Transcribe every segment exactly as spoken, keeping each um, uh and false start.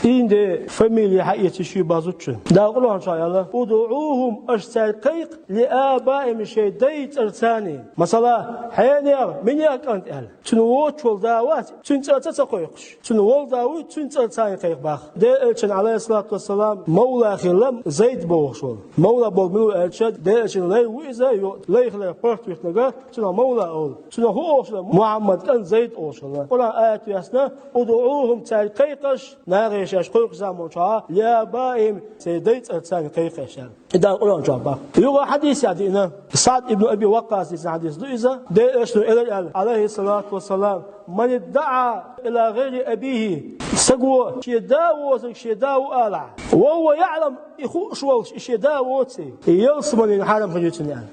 ЦӀийнден фамили хьаэца йиш йий базучун. Дала Къуръан чу аьлла: «ادعوهم», аша цаьрга кхайкха, «لآبائهم», шоай дай цӀарца. Масала, хьенех, минех кӀант аьлла. Цуьнан воцуш вола да вац, цуьнан цӀарца ца кхойкхуш. Цуьнан вола да вуй, цуьнан цӀарца кхайкха боху. Делан элчан, Ӏалайхиссалату вассалам, мавла хилла Зайд бохуш волу. Мавла бохург мила ву аьлча, Делан элчан лай ву иза, йо, лай хилар паргӀат витинарг, цунах мавла олу. Цунах хӀун олуш хилла? Мухьаммад кӀант Зайд олуш хилла. Къуръан аят веана: «ادعوهم», цаьрга кхайкхаш, нахе шаьш кхойкхучу заманчохь, «لآبائهم», шайн дай цӀарца кхайкхаш аьлла. И Дала Къуръан чохь боху. Юха хьадисехь диъна, СаӀд ибн Аби Ваккъас дийцина хьадис ду иза. Делан элчано элира аьлла, Ӏалайхиссалату вассалам: «من ادعى إلى غير أبيه». Стага шен да воцург шен да ву алахь, «وهو يعلم», и хууш волуш, и шен да воций, ялсаманин хьарам хир ю цунна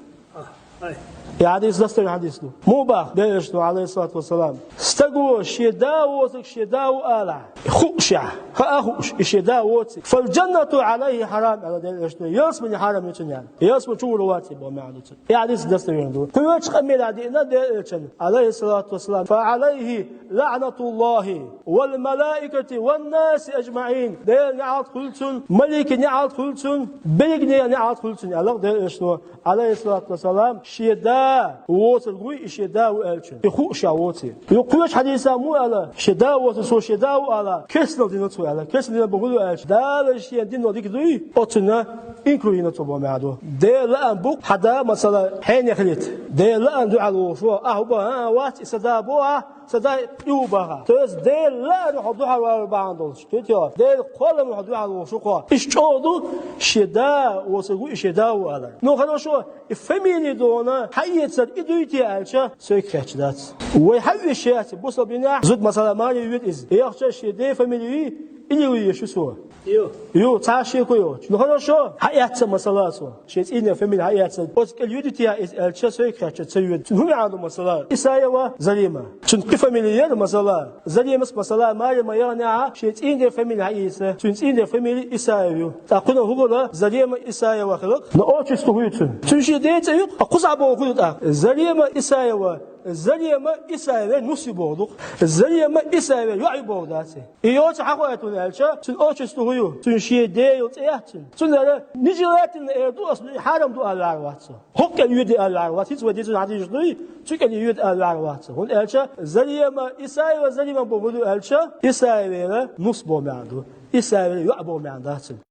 аьлла. И хьадис достоверный хьадис ду. Муха боху Делан элчано, Ӏалайхиссалату вассалам? Стага шен да воцург шен да ву алахь, хуушехь, хаа а хууш, и шен да воций, «فالجنة عليه حرام», аьлла Делан элчано, ялсамани хьарам ю цунна аьлла. Ялсамани чу гӀур вац боху маьӀна ду цуьнан. И хьадис достоверный ду. Кхечу къамелехь диъна Делан элчан, Ӏалайхиссалату вассалам: «فعليه لعنة الله والملائكة والناس أجمعين». Делан неӀалт хуьлу цунна, маликийн неӀалт хуьлу цунна, берригнехан неӀалт хуьлу цунна аьлла Делан элчано. Ӏалайхиссалату вассалам, шен да воцург вуй, и шен да ву аьллачун. И хуушехь воций. Юха кхечу хьадисехь муха аьлла, шен да воцург цо шен да ву алахь, керстанал дина цо аьлла. Керстанал дина бохург мила ду аьлча, Дала шена дина дика дуй, оцунна инкар йина цо боху маьӀна ду. Делан лаам бу-кх хьан да, масала, хьенех хилийта. Делан лаам дуьхьал волуш ву, ахь хӀун боху, хӀан, вац и сан да боху ахь, сан да и ву боху ахь. То есть Делан лаам хьо дуьхьал валар бахьана долуш. Кхетий хьо? Делан кхоллам хьо дуьхьал волуш ву-кх хьо. Иштта чӀогӀа ду, шен да воцург ву, и шен да ву алар. Ну, хорошо, и фамили дона хьаэцар и дуй те аьлча, соьга хеташ дац. Вай хьаоьшуш яц, бусалба динехь зуда, масала, маре йоьду иза. Яхча шен ден фамили юй, или юй еш ю цо? Ю. Ю, цхьа а шеко йоцуш. Ну, хорошо, хьаэцна, масала, цо. Шен цӀийнан фамили хьаэцна. Оцу кӀел йоьду те иза аьлча, соьга хетча, ца йоьду. Цуьнан хӀун маьӀна ду, масала? Исаева Зарима. Цуьнан кхин фамили яра, масала. Заримас, масала, маре ма яхнехь, шен цӀийнан фамили хьаийца. Цуьнан цӀийнан фамили Исаев ю. ТӀаккха кхунах хӀун лура? Зарема Исаева хиларх. Но отчество хӀун ю цуьнан? Цуьнан шен ден цӀе ю-кх, хӀокху цхьа бохург хӀун ду тӀаккха? Зарема Исаева. Зарема Исаевера нус ю бохург ду-кх. Зарема Исаевера йоӀ ю бохург дац. И йоцу хьан хууш ду аьлча, цуьнан отчество хӀун ю? Цуьнан шен ден йолу цӀе яц цуьнан. Цуьнан ара нежелательно эр ду аса, хьарам ду ала ваьхьар вац цо. ХӀокху кӀел йоьду ала ваьхьар вац, хӀинца вай дийцина хьадисаш дуй, цу кӀел йоьду ала ваьхьар вац. ХӀунда аьлча Зарема Исаева, Зарема бохург хӀун ду аьлча, Исаевера нус боху маьӀна ду. Исаевера йоӀ боху маьӀна дац цуьнан.